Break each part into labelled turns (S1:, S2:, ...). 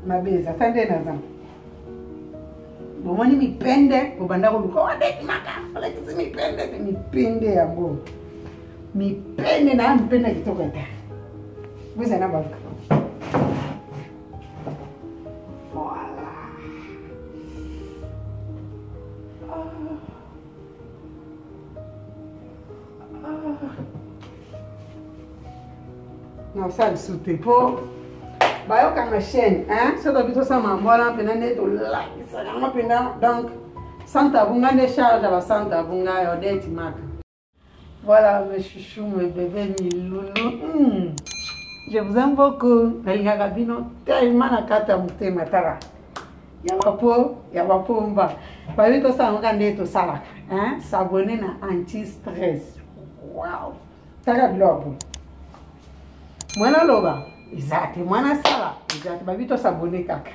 S1: Mabe eza ta nde naza. Bomoni mipende obanda koluka wadekimaka olakisi mipende te mipende yango mipende na mipende kitoko te bozala na baluka. Voilà. Nasala lisusu te mpo bayokanga chaîne soki tobi tosala mambo wana mpena nde tolakisaka yango mpena. Donc santa bunga nde charge ya basanta bunga ya Odette Maka. Voilà mes chouchous, mes bébés, mes loulous. Je vous aime beaucoup. Nalingaka bino tellement na kati ya motema. Tala ya bapo ya bapomba bayebi tosala yango nde tosalaka, hein? S'abonner na anti stress. Wow, taka biloko mwana loba eza te, mwana sala eza te. Babi tosabone kaka,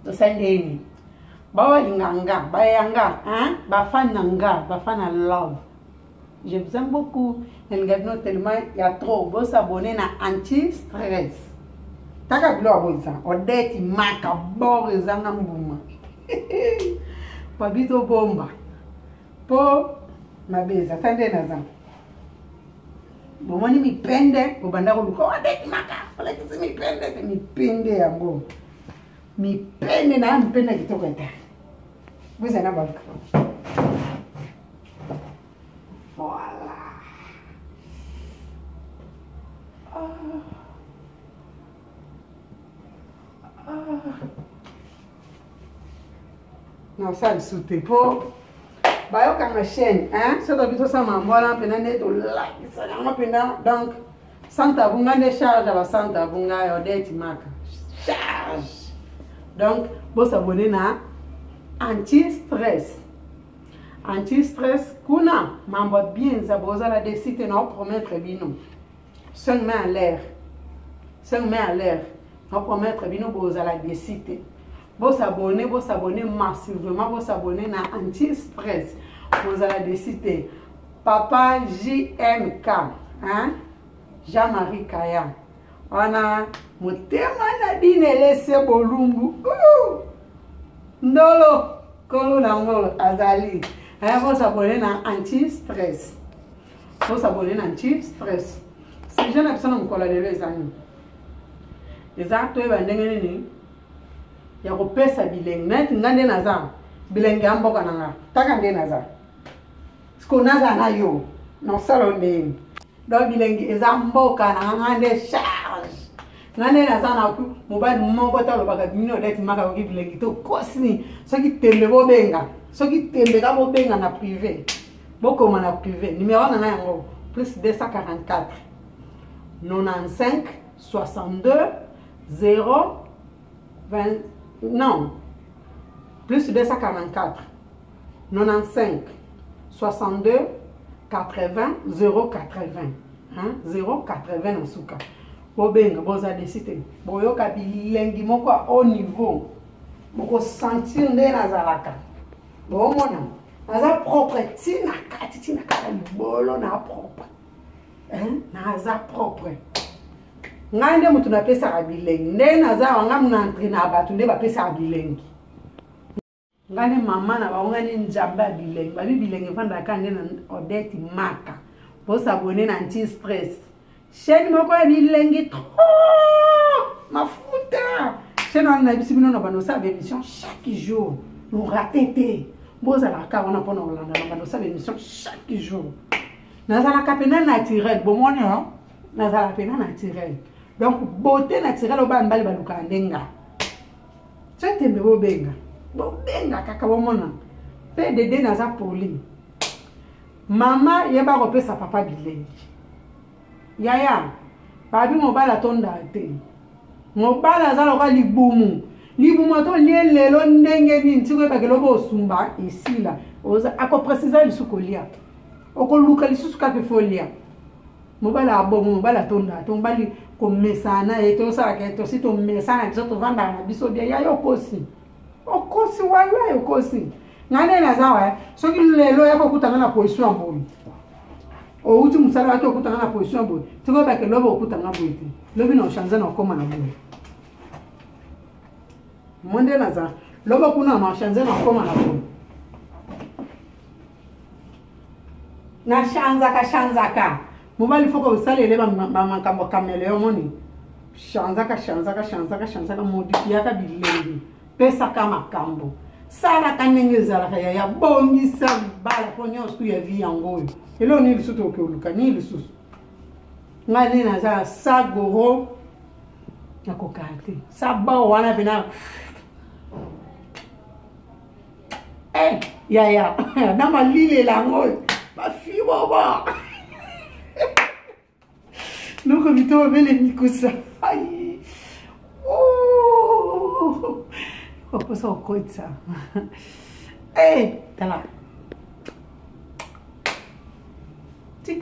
S1: tosali ndeni bawalinga nga bayanga, hein? Bafan na nga, bafan na love, je vous aime beaucoup. Nalinga bino tellement ya trop. Bosabone na anti stress. Taka biloko boza Odette Maka bor ezanga mbuma. Babi tobomba mpo mabe eza ta nde naza. Bomoni mipende obanda koluka Odette Maka olakisi mipende te mipende yango mipende na mipende kitoko te bozala na baluka. Voilà. Ah. Ah. Nasala lisusu te mpo bayokanga chaîne, soki tobi tosala mambo wana mpena nde tolakisaka yango mpena. Donc santa bunga nde charge ya basanta bunga ya Odette Maka charge. Donc bosabone na anti stress, anti stress kuna mambo ya bien eza. Bozala déçus te, na opromettre bino cinq mains à l'air, cinq mains à l'air. Na opromettre bino bozala déçus te. Bosabone, bosabone massivement, bosabone na anti stress, bozala déçus te. Papa JMK, hein? Jean-Marie Kaya wana motema na bino elese bolumbu. Ndolo kolo nango azali. Bosabone na anti stress, bosabone na anti stress. Sujet na biso na mokolo ya lelo eza nini? Eza toyeba ndenge nini ya kopesa bilengi. Neti nga nde naza bilenge ya mboka na nga, taka nde naza siko naza na yo nosala ndeni. Donc bilengi eza mboka na nga nde charge. Nga nde naza na mobali moko te alobaka bino Odette Maka oki bilengi to kosi. Soki tembe bobenga, soki tembe ka bobenga na privé, bokoma na privé. Numéro na nga yango plus 244 95 62 0 20, non, plus 244 95 62 80 080, hein? 080 na suka. Bobenga, boza déçus te. Boyoka bilengi moko ya haut niveau, bokosentir nde nazalaka. Bomona naza propre ntina kati, ntina kaka libolo na propre, hein? Naza propre. Ngai nde moto napesaka bilengi. Nde naza wanga na entre na bato nde bapesaka bilengi. Ngai nde mama na bango, ngai nde nzambe ya bilengi. Babi bilengi efandaka nde na Odette Maka. Bosabone na anti stress, chaîne moko ya bilengi trop mafuta. Chaîne wana nayebisi bino na bando osala baémission chaque jour, norate te. Bozalaka wana mpona kolanda na bando osala émission chaque jour. Nazalaka mpena naturel, bomoni nazalaka mpena naturel. Donc beauté naturelle oyo bana mibali balukaka nde nga. So tembe bobenga, bobenga kaka bomona mpe dede naza poli. Mama yeba kopesa papa bilengi. Yaya babi mobali atondaka te. Mobali aza lokola libumu, libumu atolie lelo ndenge nini soki oyebaki lobi osumba esila akoprécise lisusu kolia, okoluka lisusu kaka ifo lia. Mobali abongo, mobali atondaka te. Mobali komesana na ye, tosalaka tosi tomesana biso, tovandaka na biso bien. Yaya okosi, okosi, wala okosi. Ngai nde naza wa soki lelo oyaka okutanga na position ya boye, outi mosala waki okutanga na position ya boye, soki oyebake lobi okutanga boye te, lobi na ochange na okóma na boye. Mo nde naza lobo kuna marchandise nakoma na boye na shanzaka shanzaka mobali foko osalele bamakambo kamele omoni shanzaka shanzaka shanzaka shanzaka modifiaka bilengi pesaka makambo salaka ndenge ezalaka yaya bongisa libala mpo nyonso tu ya vi yango oyo eloko nini lisusu tokoki oluka nini lisusu ngai nde naza sagoro nakokaa te sabao wana mpena eh, yaya na malilela yango oyo bafibobo noko mito mabele mikusa ai baposa kokotisa eh, tala.